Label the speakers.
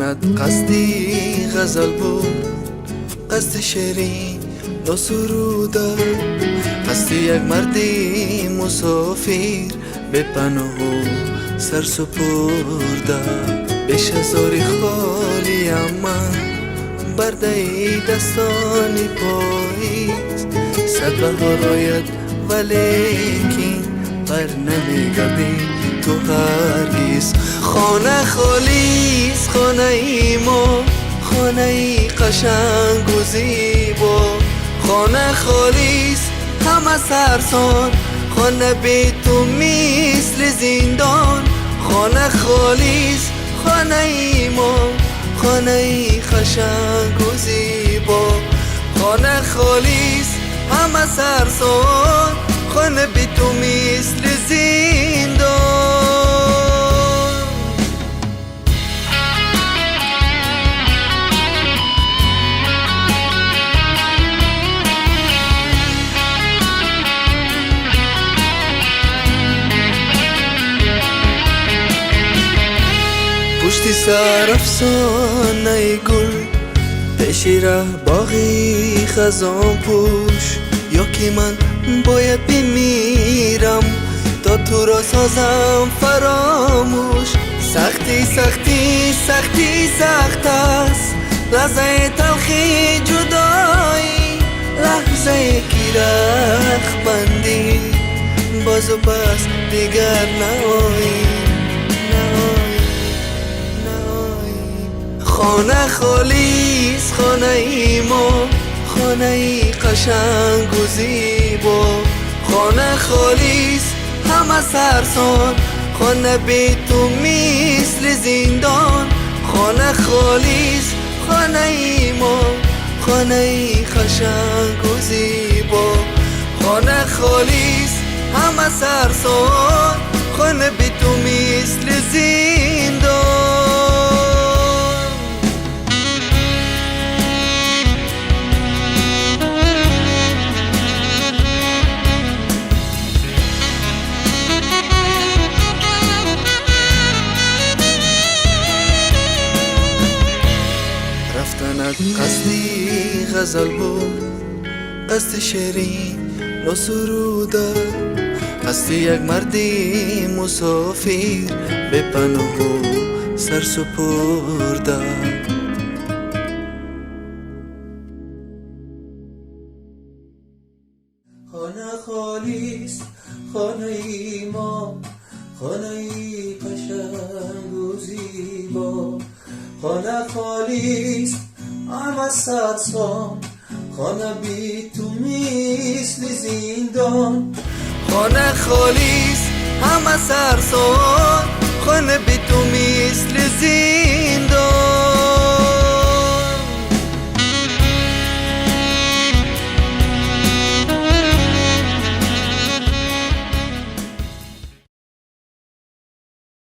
Speaker 1: Рафтанат қасди ғазал буд, қасди шеъри носуруда, қасди як марди мусофир бепаноҳу сарсупурда. Бешазори холиям ман, бардаи дастони поиз, сад баҳор ояд, валекин бар намегардӣ ту ҳаргиз. Хона холист, хонаи мо, хонаи қашангу зебо. Хона холист, ҳама сарсон, хона бе ту мисли зиндон. Хона холист, хонаи мо, хонаи қашангу зебо. Хона холист, ҳама сарсон, хона бе ту мисли зиндон. Пушти сар афсонаи гул, пеши раҳ боғи хазонпӯш. Ё ки ман бояд бимирам, то туро созам фаромӯш. Сахтӣ, сахтӣ, сахтӣ, сахт аст лаҳзаи талхи ҷудоӣ, лаҳзае ки рахт бандӣ, бозу пас дигар наоӣ, наоӣ, наоӣ. Хона холист, хонаи мо, хонаи қашангу зебо. Хона холист, ҳама сарсон, хона бе ту мисли зиндон. Хона холист, хонаи мо, хонаи қашангу зебо. Хона холист, ҳама сарсон, хона бе ту мисли зиндон. Рафтанат қасди ғазал буд, қасди шеъри носуруда, қасди як марди мусофир бепаноҳу сарсупурда.
Speaker 2: Хона холист, хонаи мо, хонаи қашангу зебо. Хона холист, ҳама сарсон, хона би ту мисли зиндон.
Speaker 1: Хона холист, ҳама сарсон, хона бе ту мисли зиндон.